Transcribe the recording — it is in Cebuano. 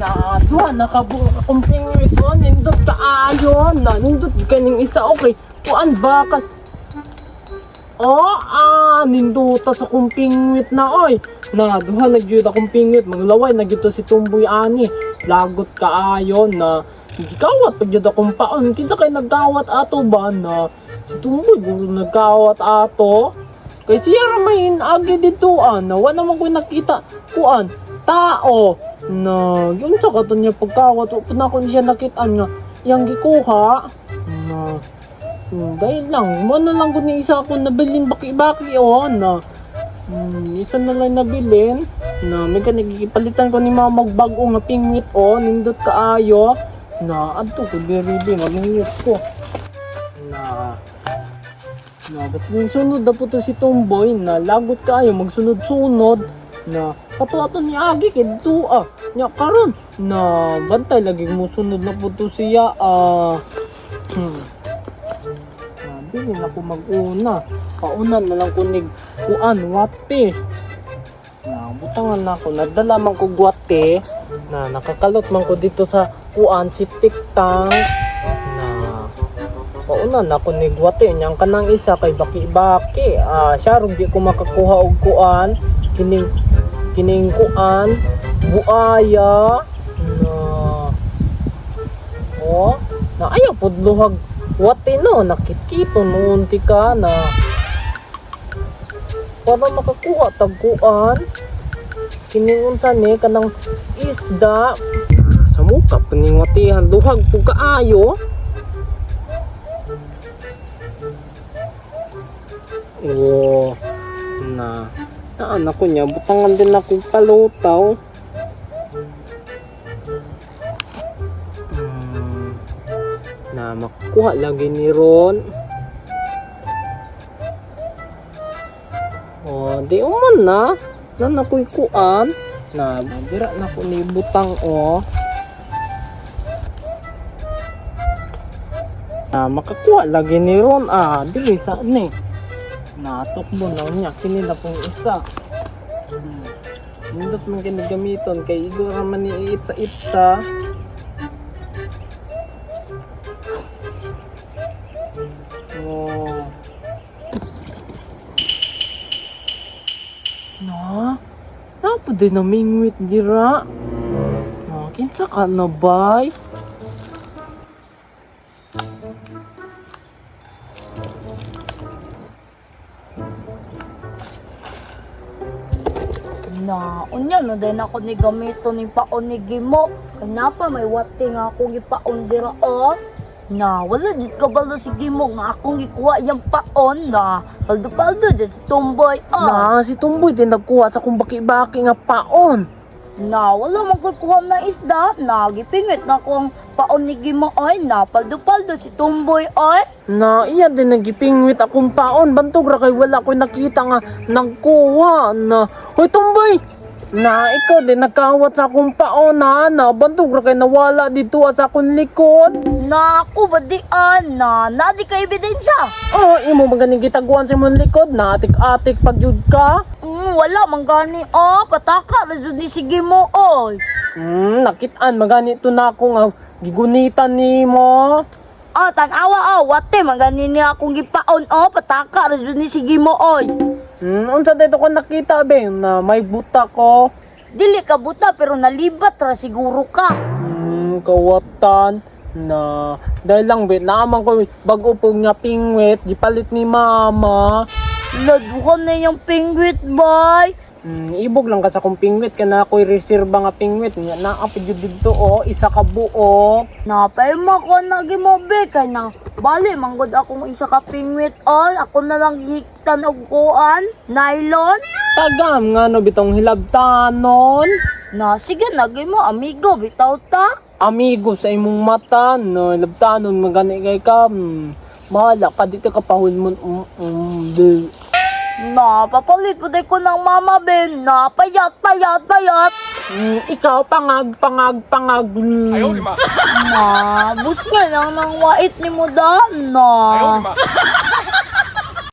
Na duha nakabuo akong pingwit oh, nindot kaayo na nindot kaning isa, okay. Kuan ba ka? Oh, nindota sa kong pingwit na oy. Na duha na gyud akong pingwit, maglaway na gyud to si Tumboy ani. Lagot kaayo na gikawat pag gyud akong paon. Kinsa kay nagkawat ato ba na si Tumboy guro nagkawat ato? Kay siya ra may agi dito na wa naman ko nakita kuan tao na yun sa kato niya pagkawat wa pa na ko siya nakitaan nga iyang gikuha na dahil lang mo na lang ko ni isa ako nabilin baki-baki oh na isa na lang nabilin na may kanigipalitan ko ni mama og bag-o nga pingwit oh, nindot kaayo na adto ko diri bi maglingit ko na na ba't sunod na po to si Tomboy na lagot kaayo magsunod-sunod na kato ato ni Agi kay dito ah nya karon na bantay lagi mo sunod na po to siya ah. Dili na ko mag-una, pauna na lang ko nig kuan wate na butangan na ako, nagdala man ko gwate na nakakalot man ko dito sa kuan septic tank na pauna na ko ni gwate niyang kanang isa kay baki-baki ah, siya ron di ko makakuha og kuan kining kining kuan buaya na oh na ayaw pud luhag wate no, nakitkito noon ti ka na para makakuha tagkuan kining unsa ni kanang isda sa muka puning watihan luhag pug kaayo. Oh, na naan ako niya butangan din ako palutaw. Na makuha lagi ni Ron. Oh, di uman na. Na nakoy kuan. Na dira na ko ni butang oh. Na makakuha lagi ni Ron ah, dili sa ni. Natukbo na niya kini na pong isa. Nindot man kini gamiton kay igo ra man ni itsa itsa. Oh. Na? Napo din na mingwit dira. Na, kinsa ka na bay? Na, unya na din ako ni gamito ni paon ni Gimo. Kay napa may wati nga akong gipaon dira oh. Na, wala jud kabalo si Gimo nga akong gikuha iyang paon na. Paldo-paldo jud si Tumboy oh. Na, si Tumboy din nagkuha sa kong baki-baki nga paon. Na, wala man ko'y kuha na isda. Na, gipingit na akong paon ni Gimo oy. Na, paldo-paldo si Tumboy oy. Na, iya din nagipingwit akong paon. Bantog ra kay wala ko nakita nga nagkuha na. Hoy Tumboy! Na, ikaw din nagkawat sa akong paon ha. Na, bantog ra kay nawala dito sa akong likod. Na, ako ba di an? Na, na di ka ebidensya. Oh, imo ba ganing gitaguan sa imong likod? Na, atik-atik pag yun ka. Wala man gani oh. Pataka ra jud ni si Gimo oy. Nakitaan magani to na ako nga gigunitan nimo. Oh, tanawa oh, wate man gani niya akong gipaon oh, pataka ra jud ni si Gimo oy. Unsa dito ko nakita be na may buta ko. Dili ka buta pero nalibat ra siguro ka. Kawatan na dahil lang be naaman ko bago po nga pingwit gipalit ni mama. Laduhan na yung pingwit bay. Ibog lang ka sa kong pingwit kana ako'y reserba nga pingwit nya naa pa jud didto oh, isa ka buok. Napaima ko na Gimo be kay na bali manggod akong isa ka pingwit all, ako na lang gihiktan og kuan, nylon. Tagam nga no bitong hilabtanon. Na sige na Gimo amigo bitaw ta. Amigo sa imong mata no hilabtanon magani kay ka. Mahala ka dito ka pahulmon. Di. Na papalit po ko ng mama be. Na payat payat payat. Ikaw pangag pangag pangag. Na bus nga lang nang wait ni mo da na.